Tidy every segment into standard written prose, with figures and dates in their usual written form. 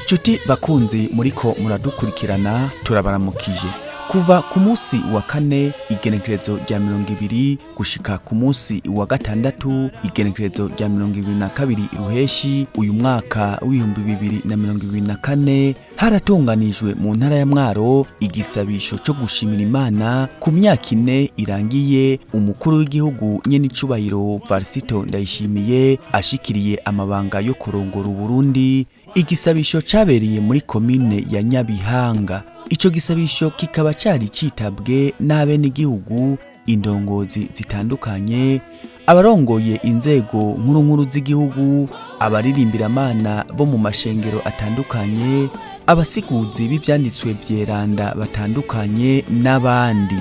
Nshuti bakunzi muriko muradukurikirana, turabaramukije. Kuva ku munsi wa kane igenekerezo rya 20 gushika ku munsi wa gatandatu igenekerezo rya 22 ruheshi uyu mwaka w'2024, haratunganijwe mu ntara ya Mwaro igisabisho co gushimira Imana ku myaka 4 irangiye umukuru w'igihugu nyenicubahiro Varisito Ndayishimiye ashikiriye amabanga yo kurongora Uburundi. Igisabisho cabereye muri komine ya Nyabihanga. Ico gisabisho kikaba cari citabwe n'abenegihugu, indongozi zitandukanye, abarongoye inzego nkuru nkuru z'igihugu, abaririmbira-Mana bo mu mashengero atandukanye, abasiguzi b'ivyanditswe vyeranda batandukanye n'abandi.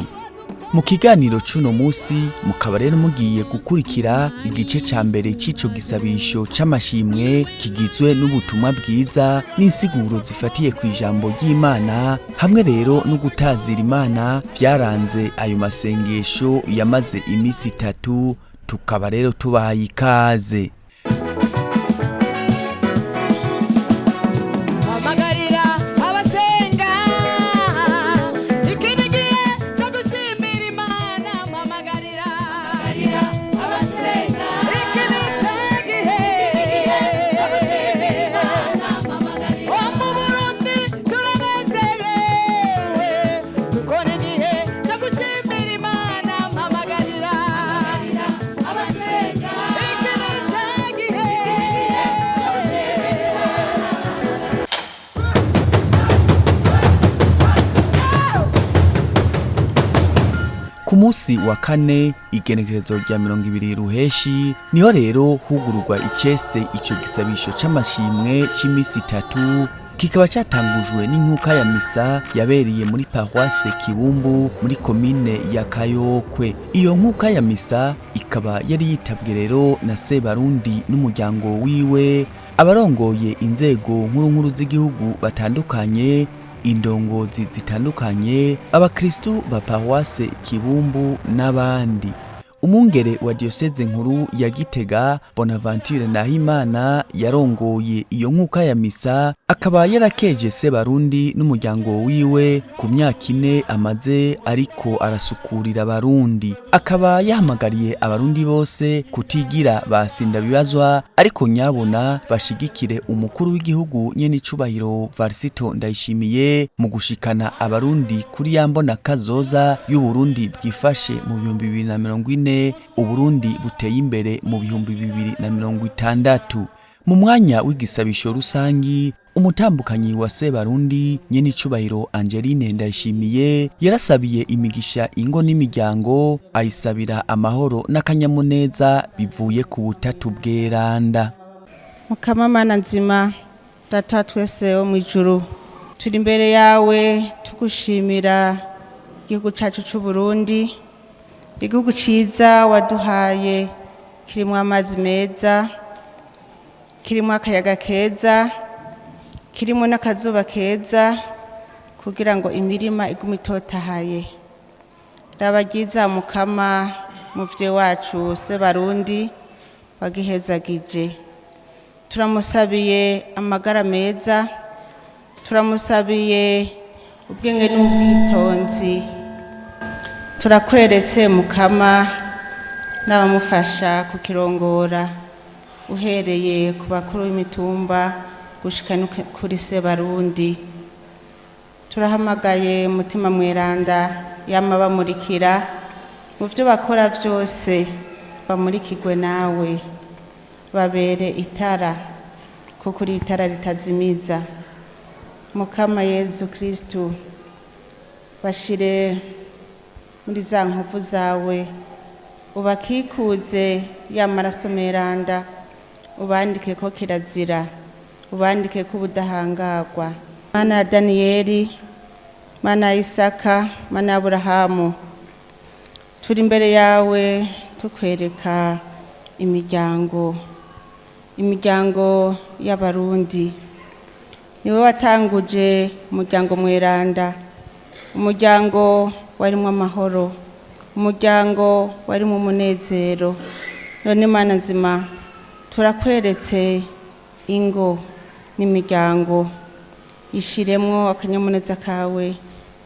Mu kiganiro c'uno musi mukaba rero mugiye gukurikira igice ca mbere c'ico gisabisho c'amashimwe kigizwe n'ubutumwa bwiza n'insiguro zifatiye ku ijambo ry'Imana, hamwe rero no gutazira Imana vyaranze ayo masengesho yamaze imisi 3. Tukaba rero tubahaye ikaze. Hamagarira abasenga, iki ni igihe cyo gushimira Imana. Mpamagarira abasenga, iki ni cyo gihe cyo gushimira Imana. Oh, mu Burundi turanezerewe kuko ni igihe cyo gushimira Imana. Mpamagarira abasenga, iki ni cyo gihe cyo gushimira Imana. Ku munsi wa kane igenekerezo rya 20 ruheshi niho rero hugururwa icese ico gisabisho c'amashimwe c'imisi 3, kikaba catangujwe n'inkuka ya misa yabereye muri paroisse Kibumbu muri komine ya Kayokwe. Iyo nkuka ya misa ikaba yari yitabwe rero na Sebarundi n'umuryango wiwe, abarongoye inzego nkuru nkuru z'igihugu batandukanye, indongozi zitandukanye, abakristu ba paroisse Kibumbu n'abandi. Umwungere wa diocese nkuru ya Gitega Bonaventure Nahimana yarongoye iyo nkuka ya misa, akaba yarakeje Sebarundi n'umuryango wiwe ku myaka 4 amaze ariko arasukurira abarundi. Akaba yahamagariye abarundi bose kutigira basinda bibazwa, ariko nyabona bashigikire umukuru w'igihugu nyenicubahiro Varisito Ndayishimiye mu gushikana abarundi kuri ya mbona kazoza y'Uburundi bwifashe mu 2040, Uburundi buteye imbere mu 2060. Mu mwanya w'igisabisho rusangi, umutambukanyi wa Sebarundi nyenicubahiro Angeline Ndayishimiye yarasabiye imigisha ingo n'imiryango, ayisabira amahoro n'akanyamuneza bivuye ku butatu bweranda. Mukama Mana nzima, Data twese wo mu ijuru, turi imbere yawe tugushimira igihugu cacu c'u Burundi, igihugu ciza waduhaye kirimwo amazi meza, kirimwo akayaga keza, kirimwo n'akazuba keza kugira ngo imirima igume itotahaye. Raba ryiza Mukama muvye wacu Sebarundi wagihezagije. Turamusabiye amagara meza, turamusabiye ubwenge n'ubwitonzi. Turakweretse Mukama n'abamufasha kukirongora, uhereye ku bakuru b'imitumba gushika no kuri Sebarundi. Turahamagaye Mutima Mweranda yama bamurikira mu vyo bakora vyose, bamurikirwe nawe, babere itara kuko uri itara ritazimiza. Mukama Yezu Kristu, bashire muri za nkovu zawe, ubakikuze ya maraso meranda, ubandike ko kirazira, ubandike ko ubudahangarwa. Mana ya Daniyeli, Mana ya Isaka, Mana ya Aburahamu, turi imbere yawe tukwereka imiryango, imiryango y'abarundi. Niwe watanguje umuryango mweranda, umuryango warimwo amahoro, umuryango warimwo umunezero. None Mana nzima, turakweretse ingo n'imiryango. Ishiremwo akanyamuneza kawe,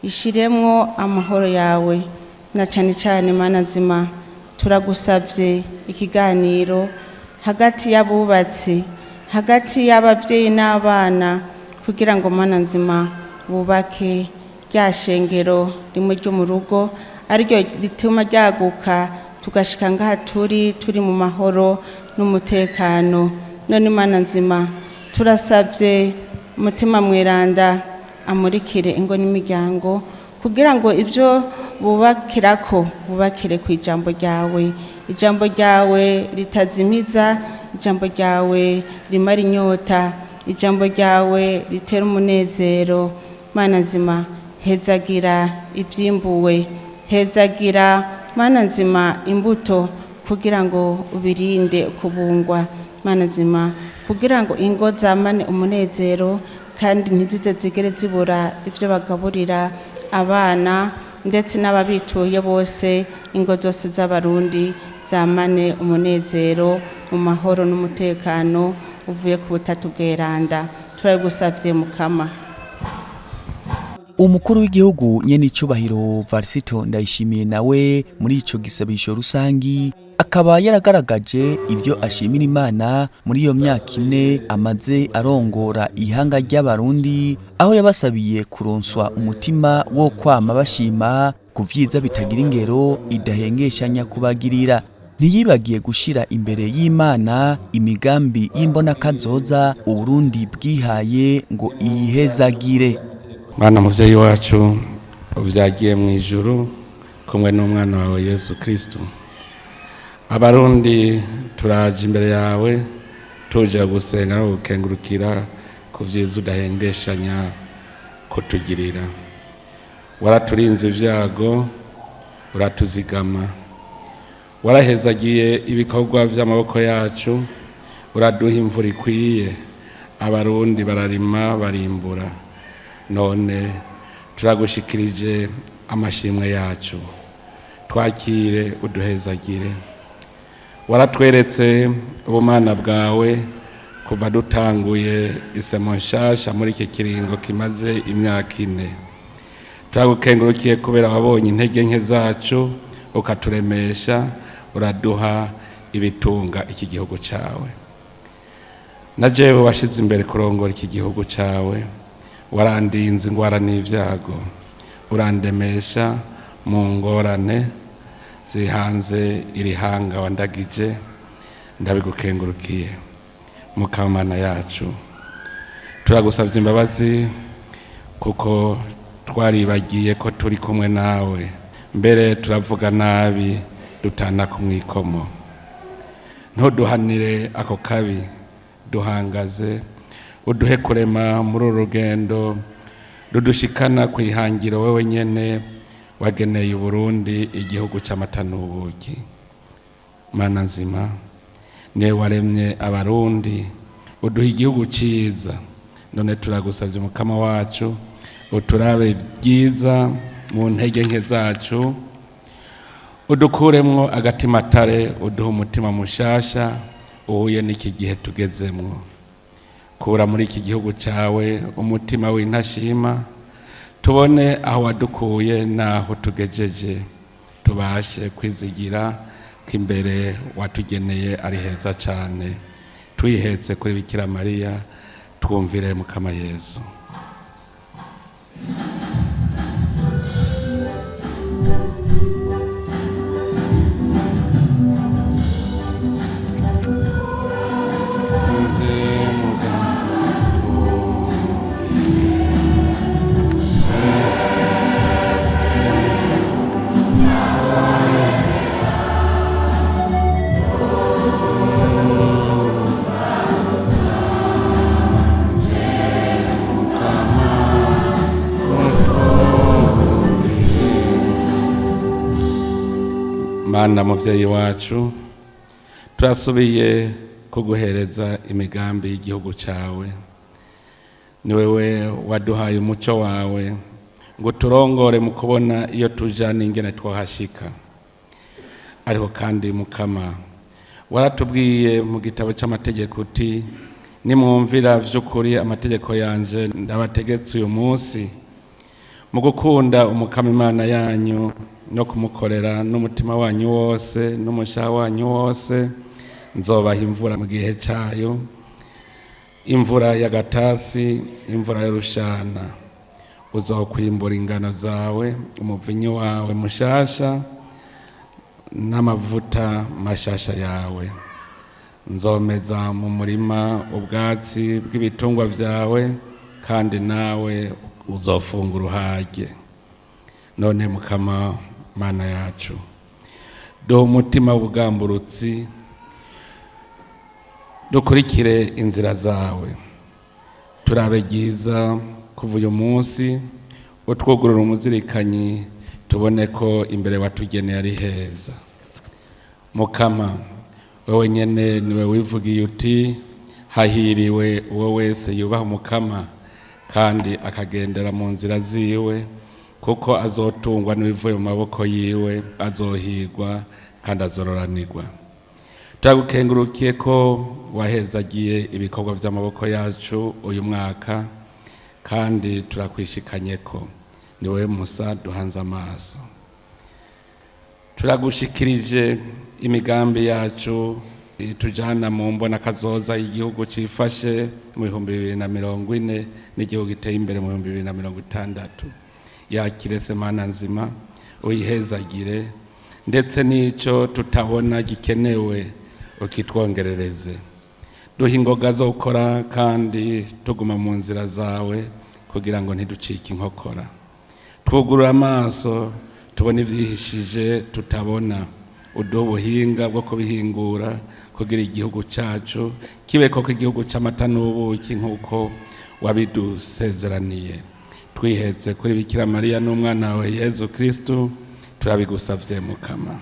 ishiremwo amahoro yawe. Na cane cane, Mana nzima, turagusavye ikiganiro hagati y'abubatsi, hagati y'abavyeyi n'abana, kugira ngo, Mana nzima, bubake rya shengero rimwe ryo mu rugo, ariryo rituma ryaguka, tugashika ngaha turi mu mahoro n'umutekano. None, Mana nzima, turasavye Umutima Mweranda amurikire ingo n'imiryango, kugira ngo ibyo bubakirako bubakire ku ijambo ryawe, ijambo ryawe ritazimiza, ijambo ryawe rimara inyota, ijambo ryawe ritera umunezero. Mana nzima, hezagira ibyimbuwe, hezagira, Mana nzima, imbuto, kugira ngo ubirinde kubungwa. Mana nzima, kugira ngo ingo zamane umunezero kandi ntizize zigere zibura ibyo bagaburira abana ndetse n'ababituye bose. Ingo zose z'Abarundi zamane umunezero mu mahoro n'umutekano uvuye ku Butatu Bweranda. Turabigusavye, Mukama. Umukuru w'igihugu nyene icubahiro Varisito Ndayishimiye nawe muri ico gisabisho rusangi akaba yaragaragaje ibyo ashimira Imana muri iyo myaka 4 amaze arongora ihanga ry'Abarundi, aho yabasabiye kuronswa umutima wo kwama bashima ku vyiza bitagira ingero idahengeshanya kubagirira. Ntiyibagiye gushira imbere y'Imana imigambi y'imbonakazoza Uburundi bwihaye ngo iyihezagire. Mana muvyeyi wacu ubyagiye mu ijuru kumwe n'umwana wawe Yesu Kristo, Abarundi turaje imbere yawe tuje gusenga no gukengurukira ku vyiza udahengeshanya kutugirira. Waraturinze ivyago, uratuzigama, warahezagiye ibikorwa vy'amaboko yacu, uraduha imvura ikwiye, Abarundi bararima barimbura. None turagushikirije amashimwe yacu, twakire uduhezagire. Waratweretse ubumana bwawe kuva dutanguye isemo nshasha muri iki kiringo kimaze imyaka 4. Turagukengurukiye kubera wabonye intege nke zacu ukaturemesha, uraduha ibitunga iki gihugu cawe. Na jewe washize imbere kurongora iki gihugu cawe, warandinze ingwara n'ivyago, urandemesha mu ngorane zihanze iri hanga wandagije. Ndabigukengurukiye, Mukamana yacu. Turagusavye imbabazi kuko twaribagiye ko turi kumwe nawe, mbere turavuga nabi dutana ku mwikomo. Ntuduhanire ako kabi, duhangaze, uduhe kurema muri uru rugendo rudushikana ku ihangiro wewe nyene wageneye Uburundi, igihugu c'amata n'ubuki. Mana nzima, niwe waremye Abarundi, uduha igihugu ciza. None turagusavye, Umukama wacu, uturabe byiza mu ntege nke zacu, udukuremwo agatimatare, uduhe umutima mushasha uhuye n'iki gihe tugezemwo. Kura muri iki gihugu cawe umutima w'intashima, tubone aho wadukuye n'aho tugejeje, tubashe kwizigira ko imbere watugeneye ari heza cane. Tuyihetse kuri Bikira Mariya, twumvire Mukama Yezu. Mana muvyeyi wacu, turasubiye kuguhereza imigambi y'igihugu cawe. Ni wewe waduhaye umuco wawe ngo turongore mu kubona iyo tuja n'ingene twohashika. Ariko kandi, Mukama, waratubwiye mu gitabo c'amategeko uti: Nimwumvira vy'ukuri amategeko yanje ndabategetse uyu munsi, mu gukunda Umukama Imana yanyu no kumukorera n'umutima wanyu wose n'umushaha wanyu wose, nzobaha imvura mu gihe cyayo, imvura y'agatasi, imvura y'urushana. Uzokwimbura ingano zawe, umuvinyu wawe mushasha n'amavuta mashasha yawe. Nzomeza mu murima ubwatsi bw'ibitungwa vyawe, kandi nawe uzofungura uhage. None Mukama Mana yacu, duhe umutima w'ubugamburutsi, dukurikire inzira zawe. Turabe ryiza kuva uyu munsi, utwugurura umuzirikanyi, tubone ko imbere watugeneye ari heza. Mukama, wewe nyene niwe wivugiye uti: "Hahiriwe uwo wese yubaha Umukama kandi akagendera mu nzira ziwe, kuko azotungwa n'ibivuye mu maboko yiwe, azohigwa kandi azororanirwa." Turagukengurukiye ko wahezagiye ibikorwa vy'amaboko yacu uyu mwaka, kandi turakwishikanye ko ni wowe musa duhanze amaso. Turagushikirije imigambi yacu itujana mu mbona kazoza igihugu cifashe mu 2040 n'igihugu giteye imbere mu 2060. Yakire se Mana nzima, uyihezagire, ndetse n'ico tutabona gikenewe ukitwongerereze. Duha ingoga zo gukora kandi tuguma mu nzira zawe, kugira ngo ntiducike inkokora. Twugurure amaso tubone ivyihishije tutabona, uduhe ubuhinga bwo kubihingura, kugira igihugu cacu kibe koko igihugu c'amata n'ubuki nk'uko wabidusezeraniye. Twihetse kuri Bikira Mariya n'umwana wawe Yezu Kristu, turabigusavye Mukama.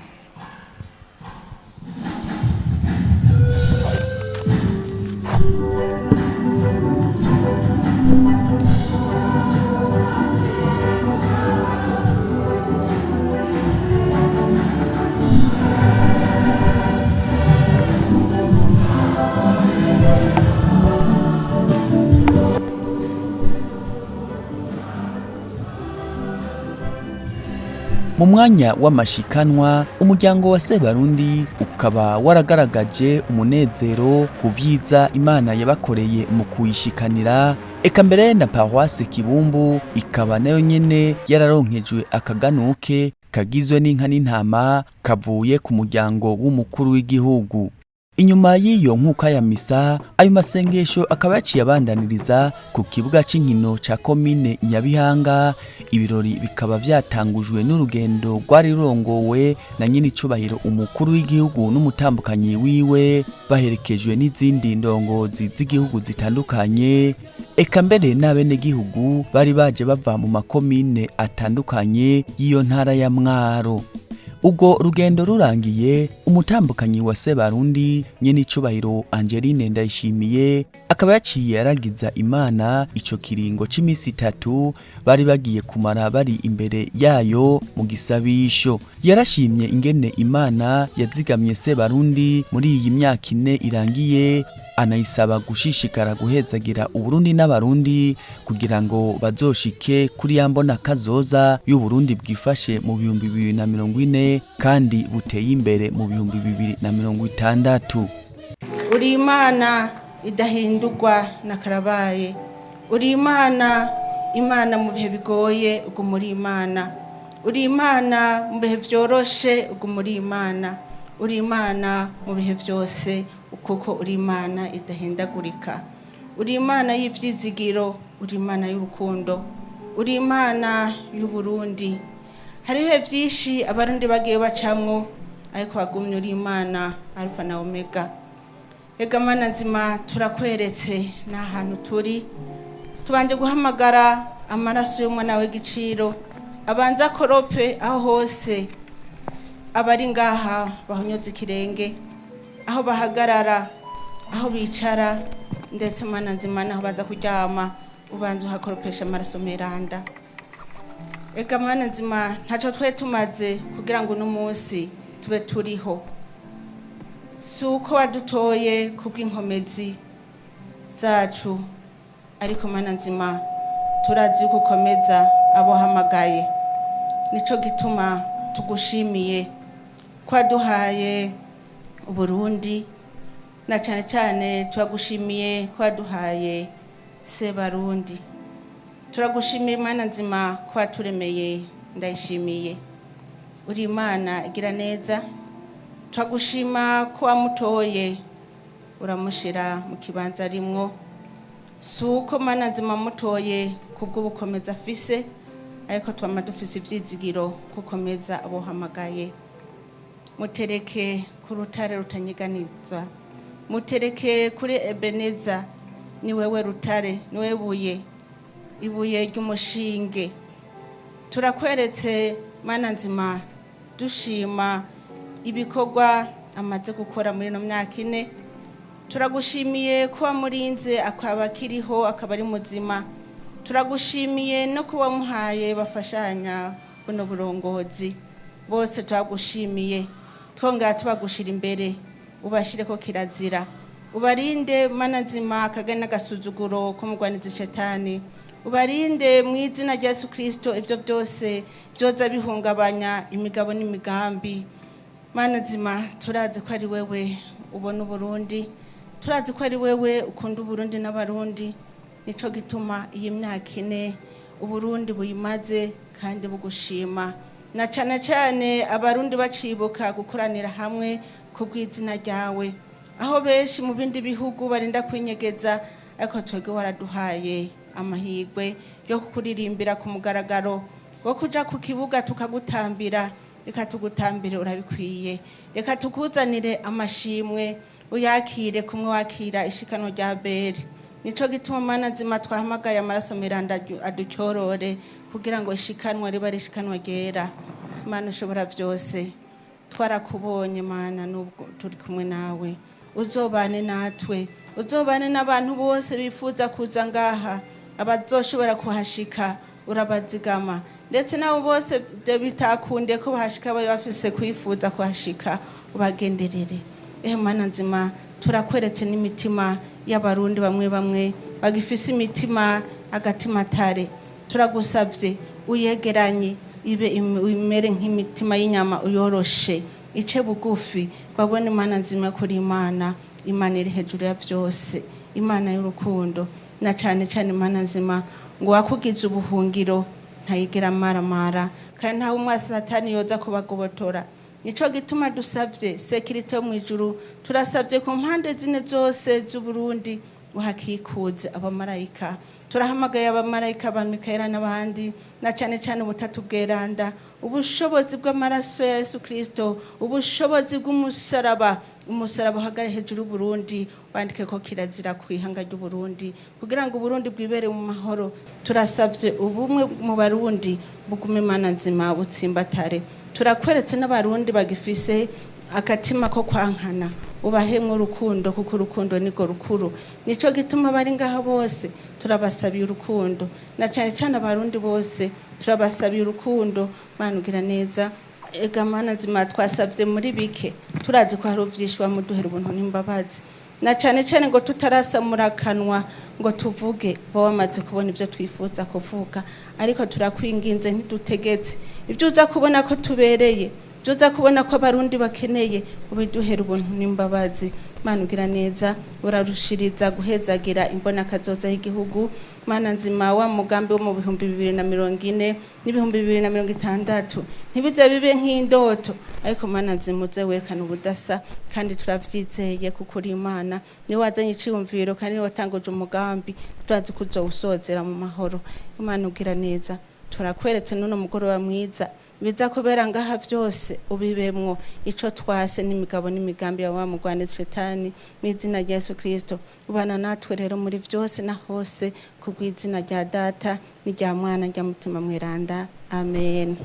Mu mwanya w'amashikanwa, umuryango wa Sebarundi ukaba waragaragaje umunezero ku vyiza Imana yabakoreye mu kuyishikanira. Eka mbere na Paroisse Kibumbu ikaba nayo nyene yararonkejwe akaganuke kagizwe n'inka n'intama kavuye ku muryango w'umukuru w'igihugu. Inyuma y'iyo nkuka ya misa, ayo masengesho akaba yaciye abandaniriza ku kibuga c'inkino ca komine Nyabihanga. Ibirori bikaba vyatangujwe n'urugendo rwari rurongowe na nyenicubahiro umukuru w'igihugu n'umutambukanyi wiwe, baherekejwe n'izindi ndongozi z'igihugu zitandukanye, eka mbere n'abenegihugu bari baje bava mu makomine atandukanye y'iyo ntara ya Mwaro. Ubwo rugendo rurangiye, umutambukanyi wa Sebarundi, nyenicubahiro Angeline Ndayishimiye, akaba yaciye aragiza Imana ico kiringo c'imisi 3 bari bagiye kumara bari imbere yayo mu gisabisho. Yarashimye ingene Imana yazigamye Sebarundi muri iyi myaka 4 irangiye, anayisaba gushishikara guhezagira Uburundi n'Abarundi kugira ngo bazoshike kuri ya mbona kazoza y'Uburundi bwifashe mu 2040 kandi buteye imbere mu 2060. Uri Imana idahindurwa na karabaye, uri Imana, Imana mu bihe bigoye uguma uri Imana, uri Imana mu bihe vyoroshe uguma uri Imana, uri Imana mu bihe vyose, kuko uri Imana idahindagurika. Uri Imana y'ivyizigiro, uri Imana y'urukundo, uri Imana y'Uburundi. Hariho vyinshi Abarundi bagiye bacamwo, ariko wagumye uri Imana Alfa na Omega. Ega Mana nzima, turakweretse n'ahantu turi, tubanje guhamagara amaraso y'umwana w'igiciro abanza akorope aho hose abari ngaha bahonyoza ikirenge, aho bahagarara, aho bicara, ndetse Mana nzima naho baza kuryama, ubanza uhakoropesha amaraso meranda. Ega Mana nzima, ntaco twe tumaze kugira ngo uno munsi tube turiho, si uko wadutoye kubw'inkomezi. zacu, ariko Mana nzima, turazi ko ukomeza abo uhamagaye. Nico gituma tugushimiye ko waduhaye Uburundi, na cyane cyane turagushimiye ko waduhaye Sebarundi. Turagushimiye, Mana nzima, ko waturemeye Ndayishimiye. Uri Imana igira neza. Turagushima ko wamutoye, uramushyira mu kibanza arimwo. Si uko, Mana nzima, mutoye kubw'ubukomezi afise, ariko twama dufise ivyizigiro kukomeza abohamagaye. Mutereke ku rutare rutanyiganiza, mutereke kuri Ebeneza. Ni wewe rutare, ni wewe buye, ibuye ry'umushinge. Turakweretse, Mana nzima, dushima ibikorwa amaze gukora muri ino myaka 4. Turagushimiye ko wamurinze akaba akiriho, akaba ari muzima. Turagushimiye no kuba wamuhaye bafashanya buno burongozi bose. Turagushimiye, twongera tubagushira imbere, ubashire ko kirazira, ubarinde, Mana nzima, akagari n'agasuzuguro k'umugwanizi Shetani. Ubarinde mu izina rya Yesu Kristo ibyo byose byoza bihungabanya imigabo n'imigambi. Mana nzima, turazi ko ari wewe ubona Uburundi, turazi ko ari wewe ukunda Uburundi n'Abarundi. Nico gituma iyi myaka 4 Uburundi buyimaze kandi bugushima, na cane cane Abarundi bacibuka gukoranira hamwe ku bw'izina ryawe, aho benshi mu bindi bihugu barinda kwinyegeza, ariko twebwe waraduhaye amahirwe yo kukuririmbira ku mugaragaro, wo kuja ku kibuga tukagutambira. Reka tugutambire, urabikwiye. Reka tukuzanire amashimwe, uyakire kumwe wakira ishikano rya Beri. Nico gituma, Mana nzima, twahamagaye amaraso miranda aducyorore kugira ngo ishikanwa riba rishikanwa ryera. Mana ushobora byose, twarakubonye, Mana, nubwo turi kumwe nawe, uzobane natwe, uzobane n'abantu bose bifuza kuza ngaha. Abazoshobora kuhashika urabazigama, ndetse nabo bose ibyo bitakundiye ko bahashika bari bafise kwifuza kuhashika, ubagenderere. Ehe Mana nzima, turakweretse n'imitima y'Abarundi bamwe bamwe bagifise imitima agatimatare. Turagusavye uyegeranye, ibe imere nk'imitima y'inyama, uyoroshe ice bugufi, babone, Imana nzima, kuri Imana, Imana iri hejuru ya vyose, Imana y'urukundo. Na cane cane, Imana nzima, ngo wakugize ubuhungiro ntayigera amaramara, kandi ntawe umwasi Satani yoza kubagobotora. Nico gituma dusavye sécurité yo mw'ijuru. Turasavye ku mpande zine zose z'Uburundi uhakikuze abamarayika. Turahamagaye abamarayika ba Mikayela n'abandi, na cane cane ubutatu bweranda, ubushobozi bw'amaraso ya Yesu Kristo, ubushobozi bw'umusaraba. Umusaraba uhagare hejuru y'Uburundi, wandike ko kirazira ku ihanga ry'Uburundi, kugira ngo Uburundi bwibere mu mahoro. Turasavye ubumwe mu Barundi bugume, Mana nzima, butsimbatare. Turakweretse n'Abarundi bagifise agatima ko kwankana, ubahemwe urukundo, kuko urukundo nirwo rukuru. Nico gituma bari ngaha bose turabasabiye urukundo, na cane cane Abarundi bose turabasabiye urukundo. Mana ugira neza, ega Mana nzima, twasavye muri bike, turazi ko hari uvyinshi wamuduhera ubuntu n'imbabazi, na cane cane ngo tutarasamura akanwa ngo tuvuge, bo bamaze kubona ibyo twifuza kuvuga. Ariko turakwinginze, ntidutegetse, ibyo uza kubona ko tubereye, ibyo uza kubona ko Abarundi bakeneye, ubiduhera ubuntu n'imbabazi. Mana ugira neza, urarushiriza guhezagira imbona kazoza y'igihugu. Mana nzima, wa mugambi wo mu 2040 n'2060 ntibize bibe nk'indoto, ariko Mana nzima, uze werekana ubudasa, kandi turavyizeye kuko uri Imana, niwe wazanye iciyumviro kandi niwe watanguje umugambi, turazi ko uzowusozera mu mahoro. Imana ugira neza, turakweretse n'uno mugoroba mwiza, biza kubera ngaha vyose ubibemwo. Ico twase n'imigabo n'imigambi ya wa mugwanezi Shetani, mw'izina rya Yesu Kristo. Ubana natwe rero muri vyose na hose, kubw'izina rya Data n'irya Mwana rya Mutima Mweranda, amen.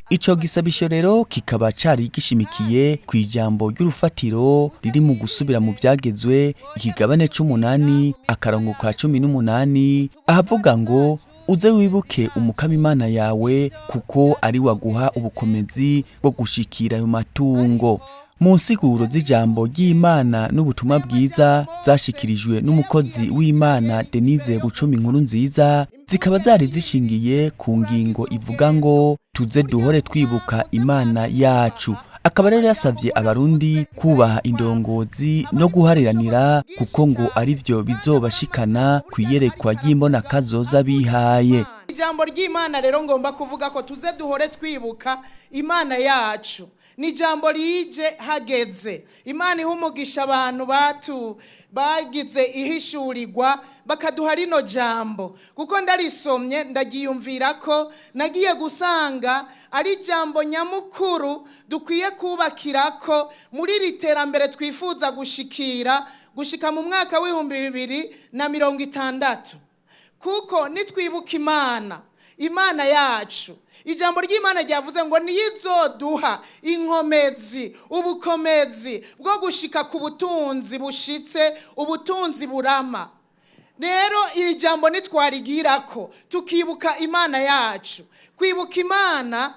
Ico gisabisho rero kikaba cari gishimikiye ku ijambo ry'urufatiro riri mu Gusubira mu Vyagezwe, ikigabane c'umunani, akarongo ka 18, ahavuga ngo: "Uze wibuke Umukama Imana yawe, kuko ari waguha ubukomezi bwo gushikira ayo matungo." Mu nsiguro z'ijambo ry'Imana n'ubutumwa bwiza zashikirijwe n'umukozi w'Imana Denise Bucumi Inkuru Nziza, zikaba zari zishingiye ku ngingo ivuga ngo tuze duhore twibuka Imana yacu. Akaba rero yasavye Abarundi kubaha indongozi no guhariranira, kuko ngo arivyo bizobashikana kw'iyerekwa ry'imbonakazoza bihaye. Ijambo ry'Imana rero ngomba kuvuga ko tuze duhore twibuka Imana yacu. Ni ijambo rije hageze. Imana iha umugisha abantu batu bagize ihishurirwa bakaduha rino jambo, kuko ndarisomye ndagiyumvira ko nagiye gusanga ari ijambo nyamukuru dukwiye kubakira ko muri iri terambere twifuza gushikira gushika mu mwaka w'2060. Kuko nitwibuka Imana, Imana yacu, ijambo ry'Imana ryavuze ngo niyizoduha inkomezi, ubukomezi bwo gushika ku butunzi bushitse, ubutunzi burama. Rero iri jambo nitwarigirako tukibuka Imana yacu. Kwibuka Imana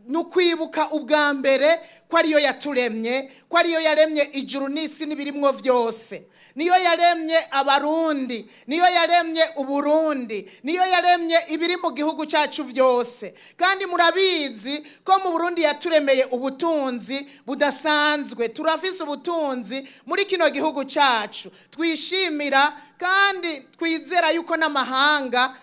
ni ukwibuka ubwa mbere ko ariyo yaturemye, ko ariyo yaremye ijuru n'isi n'ibirimwo vyose, niyo yaremye Abarundi, niyo yaremye Uburundi, niyo yaremye ibiri mu gihugu cyacu vyose. Kandi murabizi ko mu Burundi yaturemeye ubutunzi budasanzwe. Turafise ubutunzi muri kino gihugu cyacu twishimira, kandi twizera yuko n'amahanga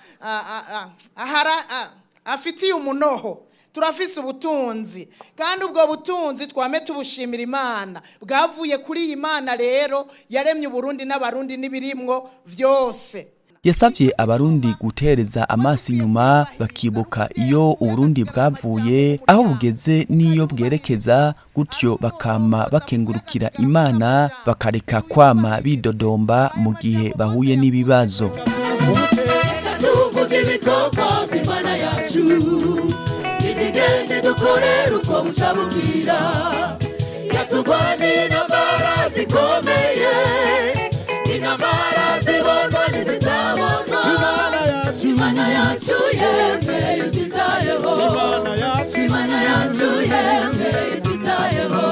afitiye umunoho. Turafise ubutunzi, kandi ubwo butunzi twame tubushimira Imana, bwavuye kuri iyi Mana rero yaremye Uburundi n'Abarundi n'ibirimwo vyose. Yasavye Abarundi gutereza amaso inyuma bakibuka iyo Uburundi bwavuye, aho bugeze n'iyo bwerekeza, gutyo bakama bakengurukira Imana, bakareka kwama bidodomba mu gihe bahuye n'ibibazo. Tuvuge ibikorwa vy'Imana yacu, nitugende dukorere uko buca bukira. Yatugwaniye intambara zikomeye, intambara zibonwa n'izitabonwa. Imana yacu yemeye ititayeho, Imana yacu yemeye ititayeho.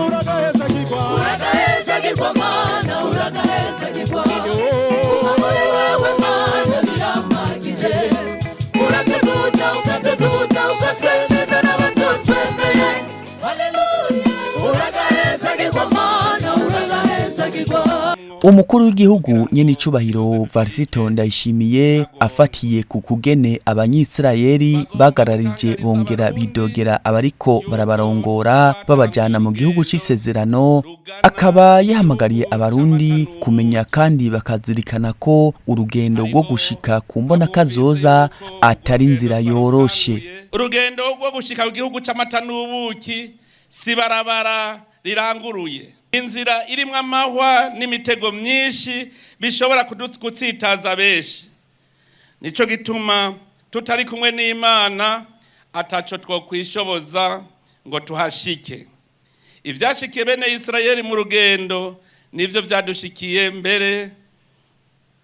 Uragahezagirwa Mana, uragahezagirwa. Kuba muri wewe Mana biramagije. Urateguza, ukateguza, ukatwemeza n'abatotwemeye. Haleluya. Uragahezagirwa Mana, uragahezagirwa. Umukuru w'igihugu nyenicubahiro Varisito Ndayishimiye afatiye ku kugene Abanyisirayeli bagararije bongera bidogera abariko barabarongora babajana mu gihugu c'isezerano, akaba yahamagariye Abarundi kumenya kandi bakazirikana ko urugendo rwo gushika ku mbonakazoza atari inzira yoroshe. Urugendo rwo gushika ku gihugu c'amata n'ubuki si barabara riranguruye, inzira irimwo amahwa n'imitego myinshi bishobora gutsitaza benshi. Nico gituma tutari kumwe n'Imana ataco twokwishoboza ngo tuhashike. Ivyashikiye bene Isirayeli mu rugendo nivyo vyadushikiye mbere,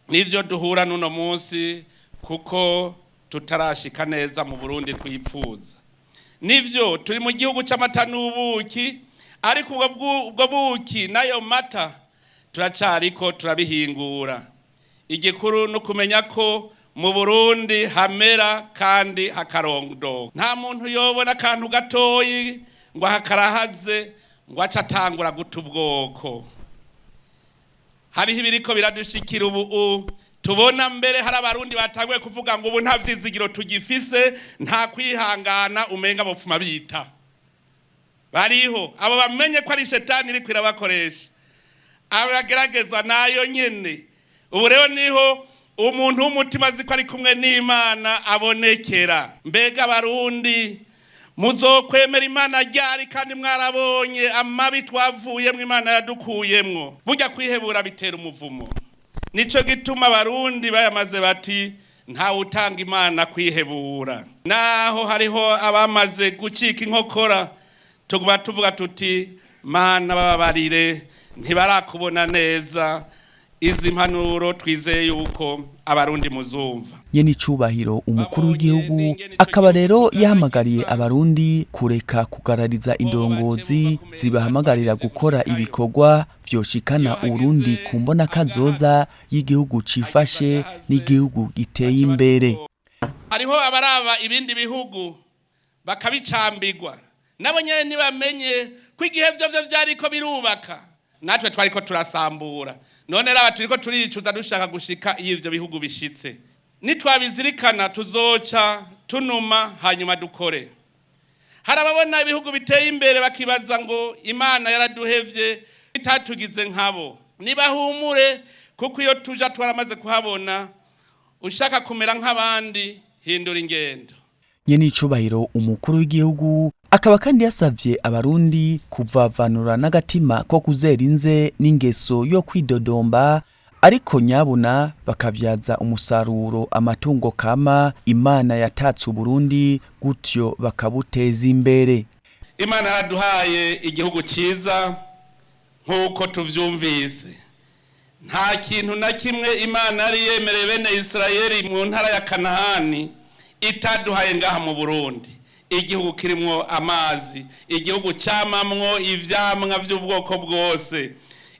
nivyo duhura n'uno munsi, kuko tutarashika neza mu Burundi twipfuza. Nivyo turi mu gihugu c'amata n'ubuki, ariko ubwo buki n'ayo mata turacariko turabihingura. Igikuru no kumenya ko mu Burundi hamera kandi hakarondoka. Nta muntu yobona akantu gatoyi ngo hakarahaze ngo ace atangura guta ubwoko. Hariho ibiriko biradushikira ubu tubona mbere hari Abarundi batanguye kuvuga ngo ubu nta vyizigiro tugifise, nta kwihangana, umenga bopfuma bita. Bariho abo bamenye ko ari shetani iriko irabakoresha, abagerageza nayo nyene. Ubu rero niho umuntu w'umutima azi ko ari kumwe n'Imana abonekera. Mbega Abarundi muzokwemera Imana ryari kandi mwarabonye amabi twavuyemwo Imana yadukuyemwo? Burya kwihebura bitera umuvumo. Nico gituma Abarundi bayamaze bati ntawe utanga Imana kwihebura. Naho hariho abamaze gucika inkokora, tuguma tuvuga tuti Mana bababarire, ntibarakubona neza. Izi mpanuro twizeye yuko Abarundi muzumva. Nyene icubahiro umukuru w'igihugu akaba rero yahamagariye Abarundi kureka kugarariza indongozi zibahamagarira gukora ibikorwa vyoshikana Urundi ku mbona kazoza y'igihugu cifashe n'igihugu giteye imbere. Hariho abaraba ibindi bihugu bakabicambirwa, nabo nyene ntibamenye ko igihe vyo vyariko birubaka natwe twariko turasambura. None raba turiko turicuza dushaka gushika iyo ivyo bihugu bishitse. Nitwabizirikana tuzoca tunuma hanyuma dukore. Hari ababona ibihugu biteye imbere bakibaza ngo Imana yaraduhevye itatugize nkabo. Nibahumure, kuko iyo tuja twaramaze kuhabona. Ushaka kumera nk'abandi, hindura ingendo. Nyene icubahiro umukuru w'igihugu akaba kandi yasavye Abarundi kuvavanura n'agatima ko kuzera inze n'ingeso yo kwidodomba, ariko nyabuna bakavyaza umusaruro amatungo kama Imana yatatse Uburundi, gutyo bakabuteza imbere. Imana yaraduhaye igihugu ciza nk'uko tuvyumvise. Nta kintu na kimwe Imana yari yemereye bene Isirayeli mu ntara ya Kanahani itaduhaye ngaha mu Burundi. Igihugu kirimwo amazi, igihugu camamwo ivyamwa vy'ubwoko bwose.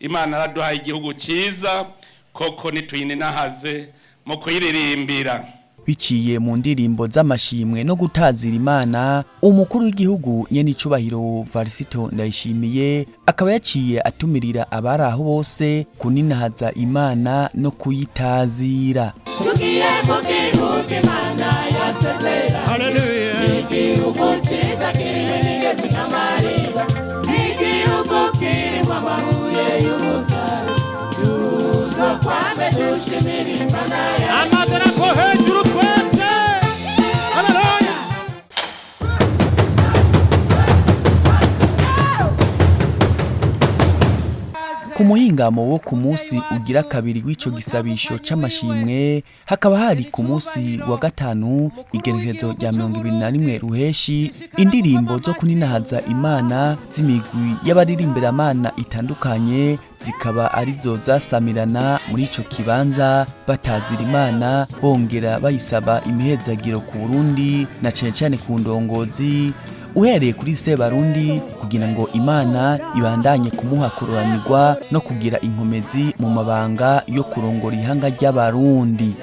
Imana yaraduhaye igihugu ciza koko, nituyininahaze mu kuyiririmbira. Biciye mu ndirimbo z'amashimwe no gutazira Imana, umukuru w'igihugu nyene icubahiro Varisito Ndayishimiye akaba yaciye atumirira abari aho bose kuninahaza Imana no kuyitazira. Tugiye mu gihugu Imana yasezeranye, igihugu cyiza kirimo imigezi n'amariba, igihugu kirimo amabuye y'umukara, tuzokwame dushimira Imana yacu. Amadarapo hejuru twese, haleluya. Ku muhingamo wo ku munsi ugira kabiri w'ico gisabisho c'amashimwe, hakaba hari ku munsi wa gatanu igenekerezo rya 21 Ruheshi, indirimbo zo kuninahaza Imana z'imigwi y'abaririmbira itandukanye zikaba arizo zasamirana muri ico kibanza, batazira Imana bongera bayisaba imihezagiro ku Burundi na cane cane ku ndongozi, uhereye kuri Sebarundi, kugira ngo Imana ibandanye kumuha kuroranirwa no kugira inkomezi mu mabanga yo kurongora ihanga ry'Abarundi.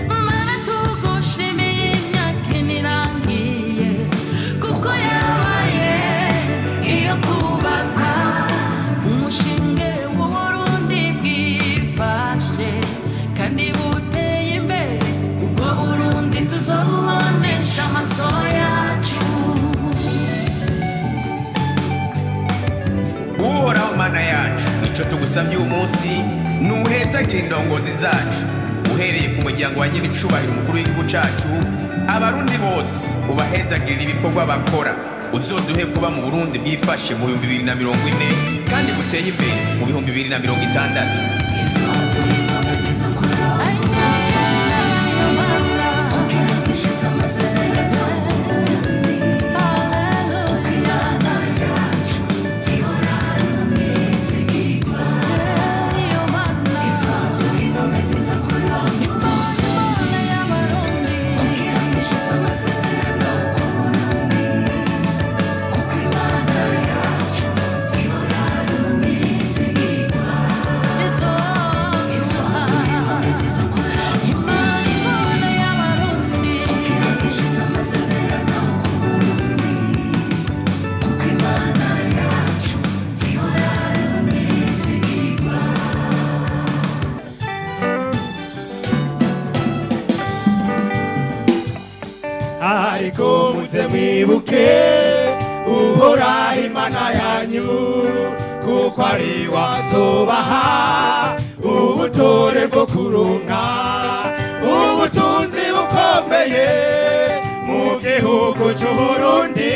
Mana tugushimiye imyaka inirangiye, kuko yabaye iyo kubaka umushinge w'Uburundi bwifashe kandi buteye imbere. Ubwo Burundi tuzobubonesha amaso yacu. Uhoraho Mana yacu, icyo tugusabye uyu munsi ni uhezagira indongozi zacu, uhereye ku muryango wa nyir'icubahiro umukuru w'igihugu cacu. Abarundi bose ubahezagirira ibikorwa bakora. Uzoduhe kuba mu Burundi bwifashe mu 2040 kandi buteye imbere mu 2060. Imana. mwibuke Uhoraho Imana yanyu, kuko ari we azobaha ubutore bwo kuronka ubutunzi bukomeye mu gihugu c'Uburundi,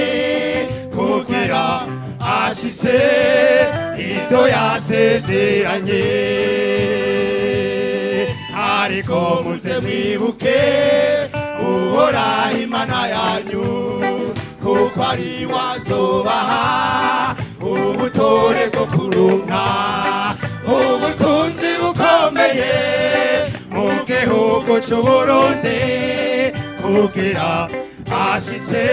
kugira ashitse ivyo yasezeranye. Ariko muze mwibuke Uhoraho Imana yanyu, kuko ari we azobaha ubutore bwo kuronka ubutunzi bukomeye mu gihugu c'Uburundi, kugira ashitse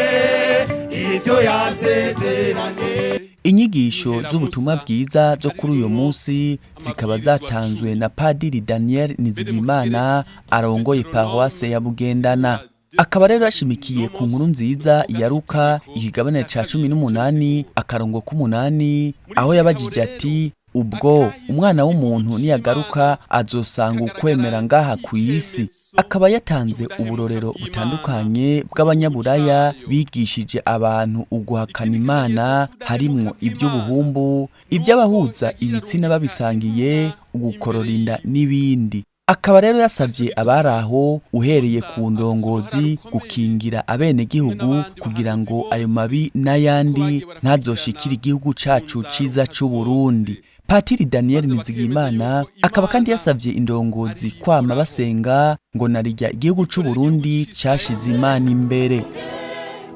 ivyo yasezeranye. Inyigisho z'ubutumwa bwiza zo kuri uyu munsi zikaba zatanzwe na Padiri Daniel Nizigimana arongoye paroisse ya Bugendana. Akaba rero yashimikiye ku nkuru nziza ya Luka ikigabane ca 18 akarongo k'umunani, aho yabajije ati: ubwo umwana w'umuntu niyagaruka azosanga ukwemera ngaha ku isi? Akaba yatanze uburorero butandukanye bw'abanyaburaya bigishije abantu uguhakana Imana, harimwo iby'ubuhumbu, iby'abahuza ibitsina babisangiye, ugukorora inda n'ibindi. Akaba rero yasabye abari aho, uhereye ku ndongozi, gukingira abenegihugu kugira ngo ayo mabi n'ayandi ntazoshikire igihugu cacu ciza c'Uburundi. Patiri Daniel Nizigimana akaba kandi yasabye indongozi kwama basenga, ngo narirya igihugu c'Uburundi cashize Imana imbere.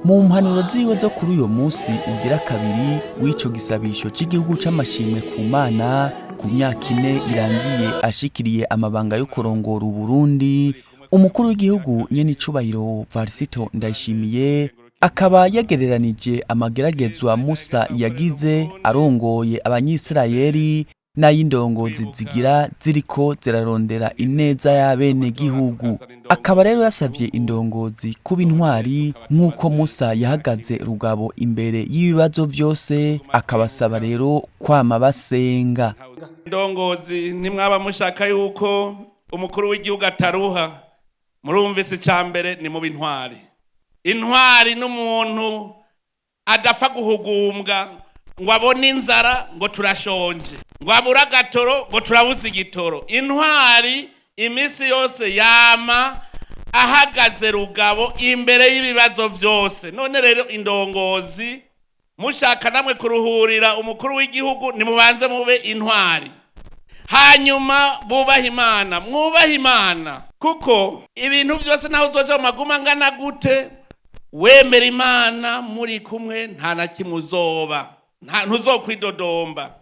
Mu mpanuro ziwe zo kuri uyo munsi ugira kabiri w'ico gisabisho c'igihugu c'amashimwe ku Mana ku myaka 4 irangiye ashikiriye amabanga yo kurongora Uburundi, umukuru w'igihugu nyenicubahiro Varisito Ndayishimiye akaba yagereranije amageragezwa Musa yagize arongoye Abanyisirayeli n'ay'indongozi zigira ziriko zirarondera ineza y'abenegihugu. Akaba rero yasabye indongozi kuba intwari nk'uko Musa yahagaze rugabo imbere y'ibibazo byose, akabasaba rero kwama basenga. Ndongozi, ntimwaba mushaka yuko umukuru w'igihugu ataruha? Murumvise, icya mbere ni muba intwari. Intwari n'umuntu adapfa guhugumbwa ngo abone inzara ngo turashonje, ngo abure agatoro ngo turabuze igitoro. Intwari iminsi yose yama ahagaze rugabo imbere y'ibibazo byose. None rero indongozi, mushaka namwe kuruhurira umukuru w'igihugu, nimubanze mube intwari, hanyuma bubahe Imana, mwubahe Imana, kuko ibintu byose naho uzoja mu maguma angana gute, wemera Imana muri kumwe, nta na kimwe uzoba, nta ntuzokwidodomba,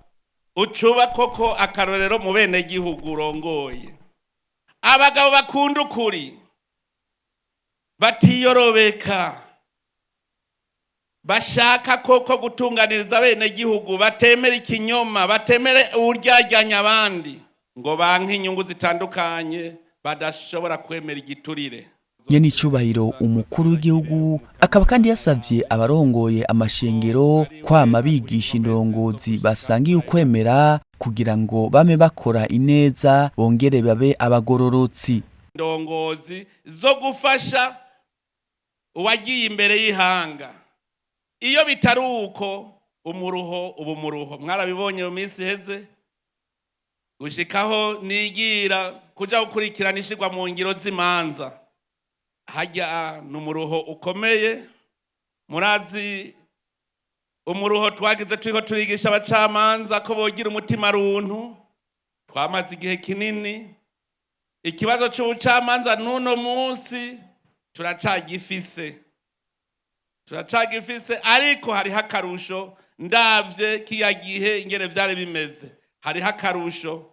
ucuba koko akarorero mu bene gihugu urongoye. Abagabo bakunda ukuri, batiyorobeka, bashaka koko gutunganiriza bene gihugu, batemera ikinyoma, batemere uburyarya abandi, ngo banke inyungu zitandukanye, badashobora kwemera igiturire. Nyenicubahiro umukuru w'igihugu akaba kandi yasabye abarongoye amashengero kwama bigisha indongozi basangiye ukwemera, kugira ngo bame bakora ineza bongere babe abagororotsi. Indongozi zo gufasha uwagiye imbere y'ihanga. Iyo bitari uko, umuruho uba umuruho. Mwarabibonye mu minsi iheze, gushikaho nigira kuja gukurikirana ishirwa mu ngiro z'imanza, hajya ni umuruho ukomeye. Murazi umuruho twagize turiko turigisha abacamanza ko bogira umutima runtu. Twamaze igihe kinini. Ikibazo c'ubucamanza n'uno munsi turacagifise, turacagifise, ariko hariho akarusho. Ndavye kiya gihe ingene vyari bimeze, hariho akarusho.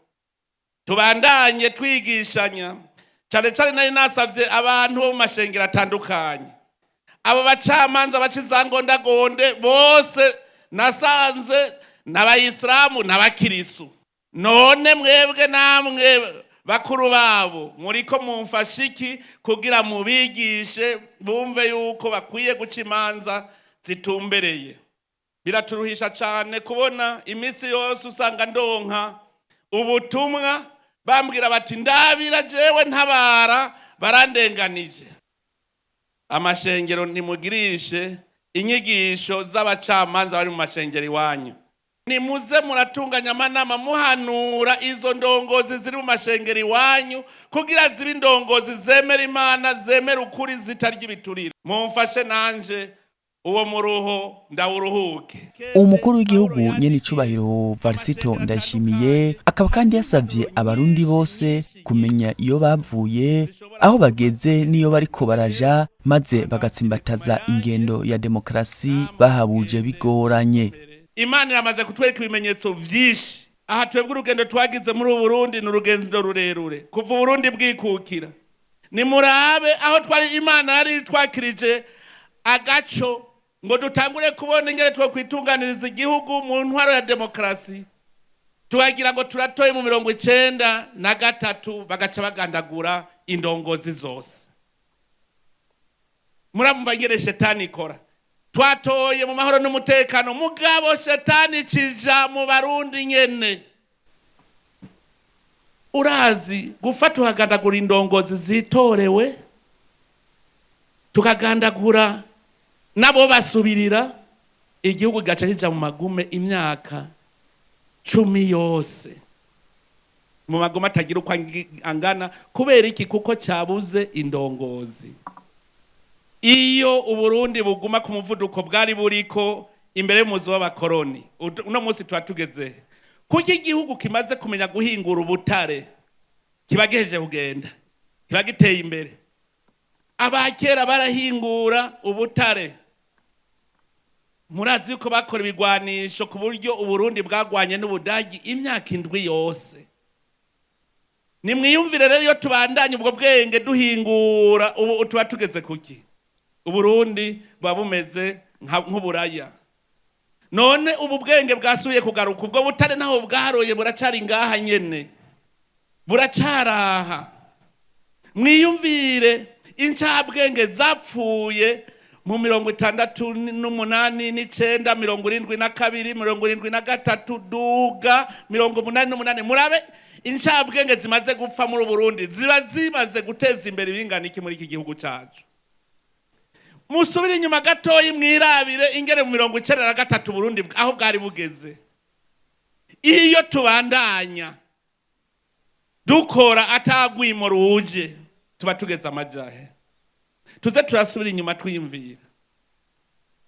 Tubandanye twigishanya cane cane. Nari nasavye abantu bo mu mashengero atandukanye, abo bacamanza baca izangondagonde bose nasanze n'abayisilamu n'abakirisu. None mwebwe namwe bakuru babo, muriko mumfasha iki kugira mubigishe bumve yuko bakwiye guca imanza zitumbereye? Biraturuhisha cane kubona iminsi yose usanga ndonka ubutumwa bambwira bati: "Ndabira jewe ntabara, barandenganije." Amashengero ntimugirishe. Inyigisho z'abacamanza bari mu mashengero iwanyu, nimuze muratunganya amanama muhanura izo ndongozi ziri mu mashengero iwanyu kugira zibe indongozi zemera Imana, zemera ukuri, zitarya ibiturire. Mumfashe nanje uwo muruho ndawuruhuke. Umukuru w'igihugu nyene icubahiro Varisito Ndayishimiye akaba kandi yasavye abarundi bose kumenya iyo bavuye, aho bageze n'iyo bariko baraja, maze bagatsimbataza ingendo ya demokarasi bahabuje bigoranye. Imana iramaze kutwereka ibimenyetso vyinshi. Aha twebwe urugendo twagize muri ubu Burundi ni urugendo rurerure kuva Uburundi bwikukira. Nimurabe aho twari, Imana yari twakirije agaco ngo dutangure kubona ingene twokwitunganiriza igihugu mu ntwaro ya demokarasi, tukagira ngo turatoye mu 93, bagaca bagandagura indongozi zose. Muramumva ingene shetani ikora. Twatoye mu mahoro n'umutekano, mugabo shetani cija mu Barundi nyene. Urazi gufata uhagandagura indongozi zitorewe, tukagandagura nabo basubirira, igihugu gaca kija mu magume imyaka 10 yose, mu magume atagira uko angana. Kubera iki? Kuko cabuze indongozi. Iyo Uburundi buguma ku muvuduko bwari buriko imbere y'umuzi w'abakoroni, uno munsi tuba tugeze kuko igihugu kimaze kumenya guhingura ubutare, kiba gihejeje kugenda, kiba giteye imbere. Abakera barahingura ubutare, murazi yuko bakora ibigwanisho ku buryo Uburundi bwagwanye n'Ubudagi imyaka 7 yose. Nimwiyumvire rero iyo tubandanye ubwo bwenge duhingura, ubu tuba tugeze kuki? Uburundi buba bumeze nk'uburaya. None ubu bwenge bwasubiye kugaruka, ubwo butare naho bwaroye buracari ngaha nyene, buracaraha. Mwiyumvire incabwenge zapfuye mu 68, 9, 72, 73, duga 88. Murabe incabwenge zimaze gupfa muri Burundi, ziba zimaze guteza imbere ibingana iki muri iki gihugu cacu. Musubire inyuma gatoyi mwirabire ingere mu 93 Burundi aho bwari bugeze. Iyo tubandanya dukora atagwimo ruje, tuba tugeze amajahe. Tuze turasubira inyuma twiyumvira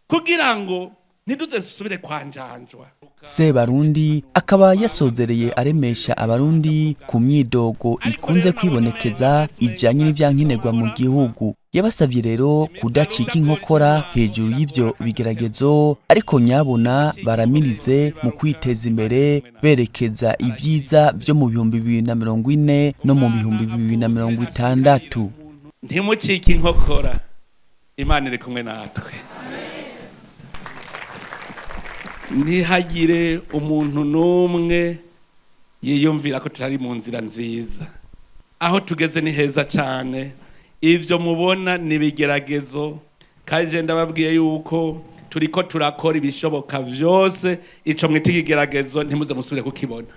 kugira ngo ntiduze dusubire kwanjanjwa. Sebarundi akaba yasozereye aremesha abarundi ku myidogo ikunze kwibonekeza ijanye n'ivyankenerwa mu gihugu. Yabasavye rero kudacika inkokora hejuru y'ivyo bigeragezo, ariko nyabona baramirize mu kwiteza imbere berekeza ivyiza vyo mu 2040 no mu 2060. Ntimucike inkokora, Imana iri kumwe natwe. Ntihagire umuntu n'umwe yiyumvira ko tutari mu nzira nziza. Aho tugeze ni heza cyane. Ivyo mubona ni ibigeragezo, kandi je ndababwiye yuko turiko turakora ibishoboka vyose. Ico mwita ikigeragezo ntimuze musubire kukibona.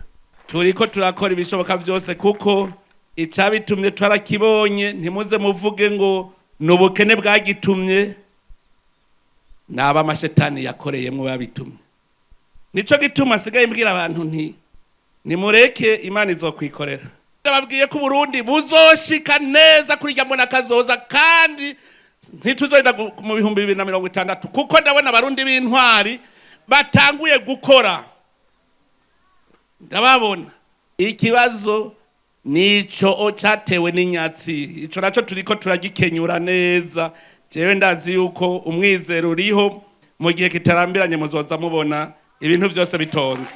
Turiko turakora ibishoboka vyose kuko icabitumye twarakibonye. Ntimuze muvuge ngo ni ubukene bwagitumye, naba amashetani yakoreyemwo babitumye. Nico gituma asigaye mbwira abantu nti nimureke Imana izokwikorera. Ndababwiye ko Uburundi buzoshika neza kuri rya mbona kazoza, kandi ntituzogenda mu 2060, kuko ndabona abarundi b'intwari batanguye gukora. Ndababona. Ikibazo nico cyatewe n'inyatsi, ico naco turiko turagikenyura neza. Jewe ndazi yuko umwizero uriho, mu gihe kitarambiranye muzoza mubona ibintu byose bitonze.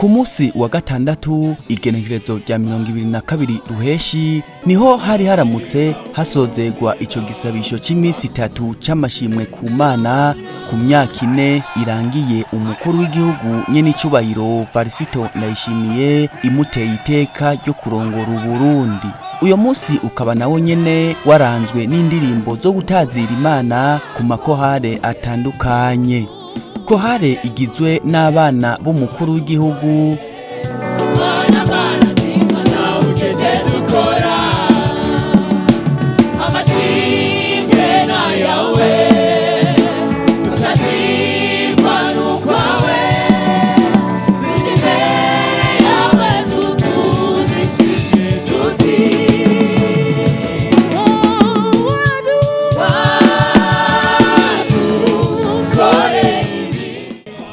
Ku munsi wa gatandatu, igenekerezo rya 22 Ruheshi, niho hari haramutse hasozegwa ico gisabisho c'imisi 3 c'amashimwe ku Mana ku myaka 4 irangiye umukuru w'igihugu nyenicubahiro Varisito Ndayishimiye imuteye iteka ryo kurongora Uburundi. Uyo munsi ukaba nawo nyene waranzwe n'indirimbo zo gutazira Imana ku makohare atandukanye. Kohare igizwe n'abana b'umukuru w'igihugu,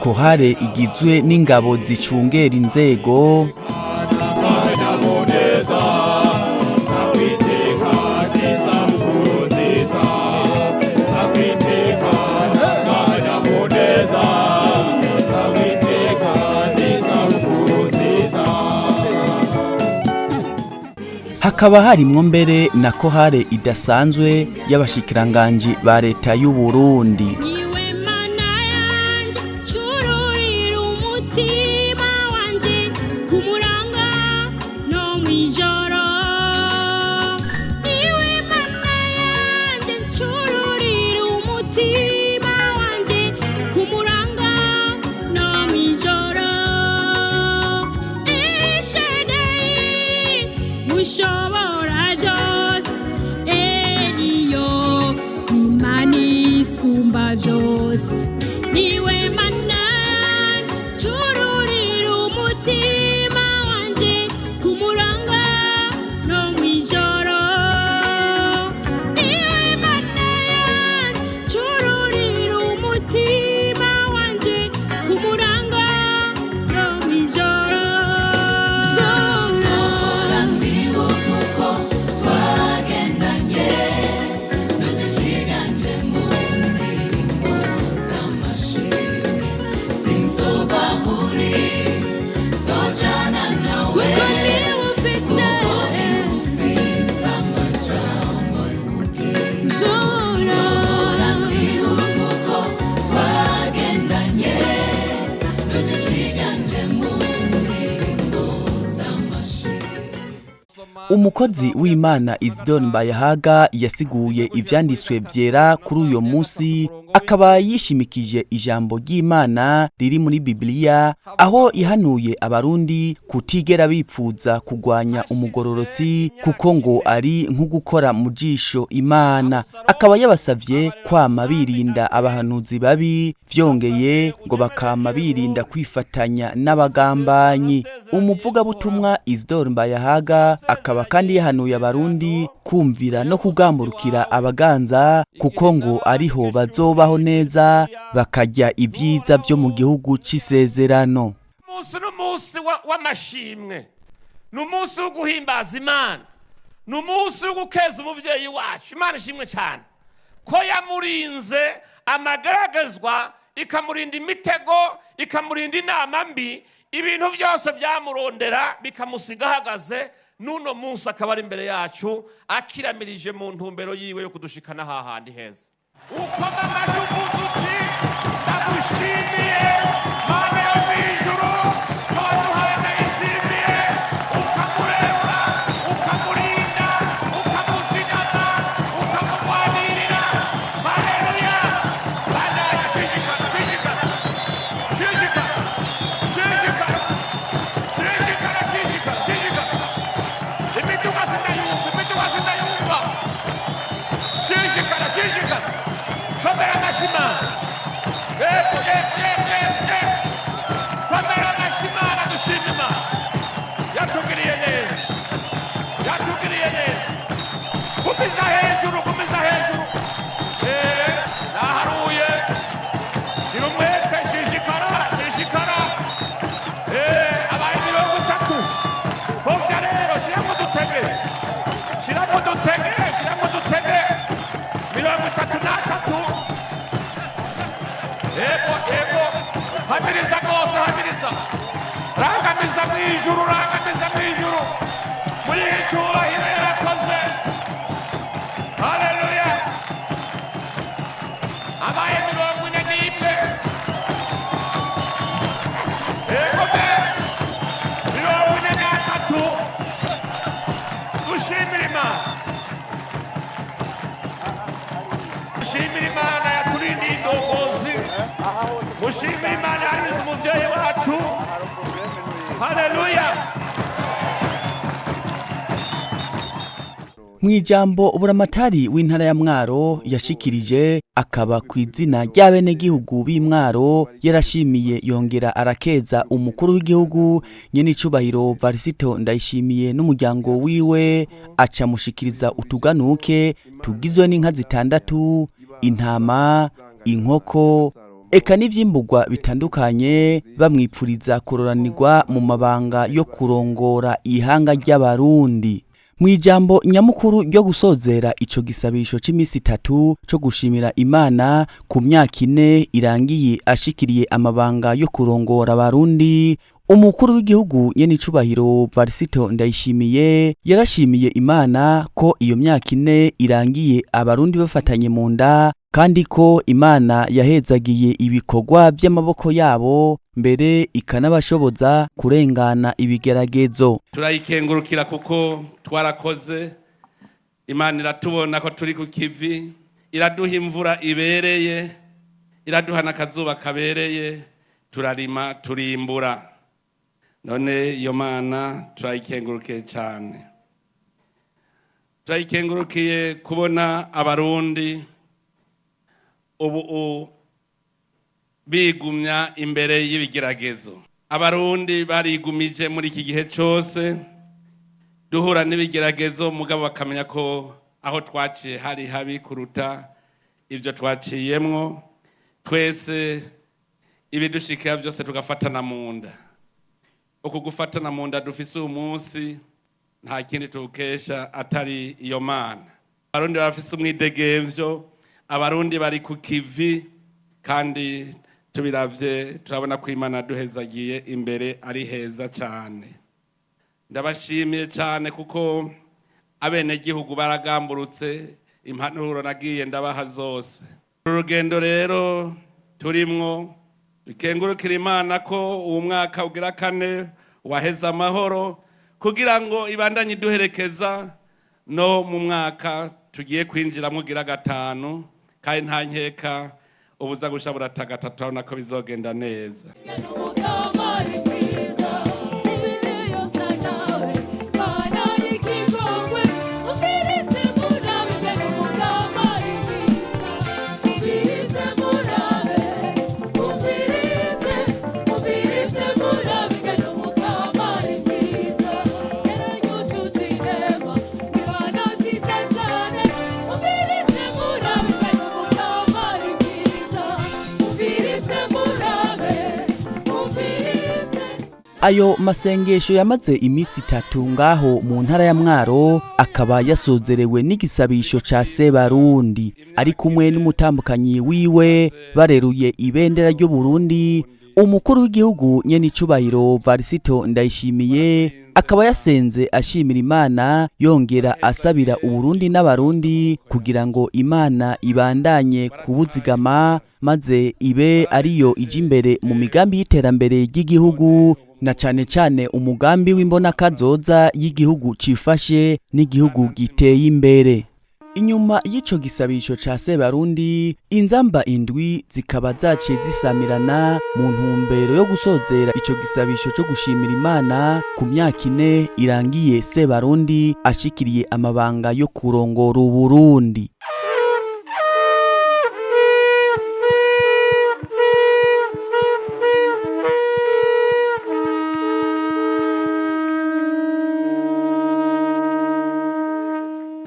kohare igizwe n'ingabo zicungera inzego, hakaba harimwo mbere na kohare idasanzwe y'abashikiranganji ba leta y'u Burundi. Umukozi w'Imana Isidore Mbayahaga yasiguye ivyanditswe vyera kuri uyo munsi, akaba yishimikije ijambo ry'Imana riri muri Bibiliya, aho ihanuye abarundi kutigera bipfuza kugwanya umugororotsi kuko ngo ari nko gukora mu jisho Imana. Akaba yabasavye kwama birinda abahanuzi babi, vyongeye ngo bakama birinda kwifatanya n'abagambanyi. Umuvugabutumwa Isidore Mbayahaga akaba kandi yahanuye abarundi kumvira no kugamburukira abaganza kuko ngo ariho bazobaho neza bakajya ibyiza byo mu gihugu c'isezerano. Umunsi n'umunsi w'amashimwe, ni umunsi wo guhimbaza Imana, ni umunsi wo gukeza umuvyeyi wacu. Imana ishimwe cyane ko yamurinze amagaragazwa, ikamurinda imitego, ikamurinda inama mbi, ibintu byose byamurondera bikamusiga ahagaze. Nuno munsi akaba ari imbere yacu akiramirije mu ntumbero yiwe yo kudushikana hahandi heza. Ukoma amashyi uvuze uti ndagushimiye Mana yo mw'ijuru, ko waduhaye ndayishimiye, ukamureba, ukamurinda, ukamuzigama, ukamugwanirira. Haleluya! Bandanya, shishikara, shishikara, shishikara, shishikara, shishikara, shishikara, shishikara. Imiduga sindayumva, imiduga sindayumva. Shishikara, shishikara. Komera amashyi Mana. Yego, yego, yego, yego, yego. Komera amashyi Mana, dushime Imana. Yatugiriye neza. Yatugiriye neza. Gumiza hejuru, gumiza hejuru. Naharuye. Gira umwete, shishikara, shishikara. Abaye 30. Hovya rero, shiramo udutege. Shiramo udutege, shiramo udutege. 33. Yego, yego. ijuru, rangamiza mu ijuru, muri icyubahiro yarakoze. Haleluya! Abaye 41, yego be, 43. Dushimire Imana, dushimire Imana yaturindiye indongozi, mushimire Imana yanyuze umuvyeyi wacu. Haleluya! Mu ijambo buramatari w'intara ya Mwaro yashikirije, akaba ku izina ry'abenegihugu b'Imwaro, yarashimiye yongera arakeza umukuru w'igihugu nyenicubahiro Varisito Ndayishimiye n'umuryango wiwe, aca mushikiriza utuganuke tugizwe n'inka zitandatu, intama, inkoko, eka n'ivyimbugwa bitandukanye, bamwipfuriza kuroranirwa mu mabanga yo kurongora ihanga ry'Abarundi. Mu ijambo nyamukuru ryo gusozera ico gisabisho c'imisi itatu co gushimira Imana ku myaka 4 irangiye ashikiriye amabanga yo kurongora Abarundi, umukuru w'igihugu nyenicubahiro Varisito Ndayishimiye yarashimiye Imana ko iyo myaka 4 irangiye Abarundi bafatanye mu nda, kandi ko Imana yahezagiye ibikorwa by'amaboko yabo, mbere ikanabashoboza kurengana ibigeragezo. Turayikengurukira kuko twarakoze, Imana iratubona ko turi ku kivi, iraduha imvura ibereye, iraduha n'akazuba kabereye, turarima turimbura. None iyo Mana turayikengurukiye cyane. Turayikengurukiye kubona Abarundi ubu bigumya imbere y'ibigeragezo. Abarundi barigumije muri iki gihe cyose duhura n'ibigeragezo, mugabo bakamenya ko aho twaciye hari habi kuruta ibyo twaciyemwo. Twese ibidushikira byose tugafatana mu nda. Uku gufatana mu nda dufise uyu munsi nta kindi tukesha atari iyo Mana. Abarundi barafise umwidegemvyo, Abarundi bari ku kivi, kandi tubiravye turabona ko Imana duhezagiye imbere ari heza cyane. Ndabashimiye cyane kuko abenegihugu baragamburutse impanuro nagiye ndabaha zose. Urugendo rero turimwo, dukengurukira Imana ko uwo mwaka ugira kane waheze amahoro, kugira ngo ibandanye iduherekeza no mu mwaka tugiye kwinjiramo ugira 5, kandi nta nkeka ubuza gusha buratagata, turabona ko bizogenda neza. Ayo masengesho yamaze imisi 3 ngaho mu ntara ya Mwaro akaba yasozerewe n'igisabisho ca Sebarundi ari kumwe n'umutambukanyi wiwe bareruye ibendera ry'u Burundi. Umukuru w'igihugu nyenicubahiro Varisito Ndayishimiye akaba yasenze ashimira Imana, yongera asabira Uburundi n'Abarundi kugira ngo Imana ibandanye kubuzigama, maze ibe ariyo ije imbere mu migambi y'iterambere ry'igihugu, na cane cane umugambi w'imbonakazoza y'igihugu cifashe n'igihugu giteye imbere. Inyuma y'ico gisabisho ca Sebarundi, inzamba 7 zikaba zaciye zisamirana mu ntumbero yo gusozera ico gisabisho co gushimira Imana ku myaka 4 irangiye Sebarundi ashikiriye amabanga yo kurongora Uburundi.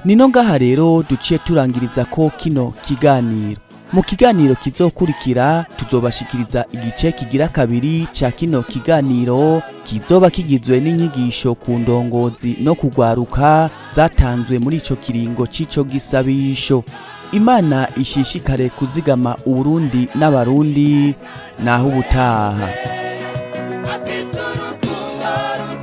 Nino ngaha rero duciye turangiriza ko kino kiganiro. Mu kiganiro kizokurikira tuzobashikiriza igice kigira 2 ca kino kiganiro, kizoba kigizwe n'inyigisho ku ndongozi no kugwaruka zatanzwe muri ico kiringo c'ico gisabisho. Imana ishishikare kuzigama Uburundi n'Abarundi, naho ubutaha. Afise urukundo.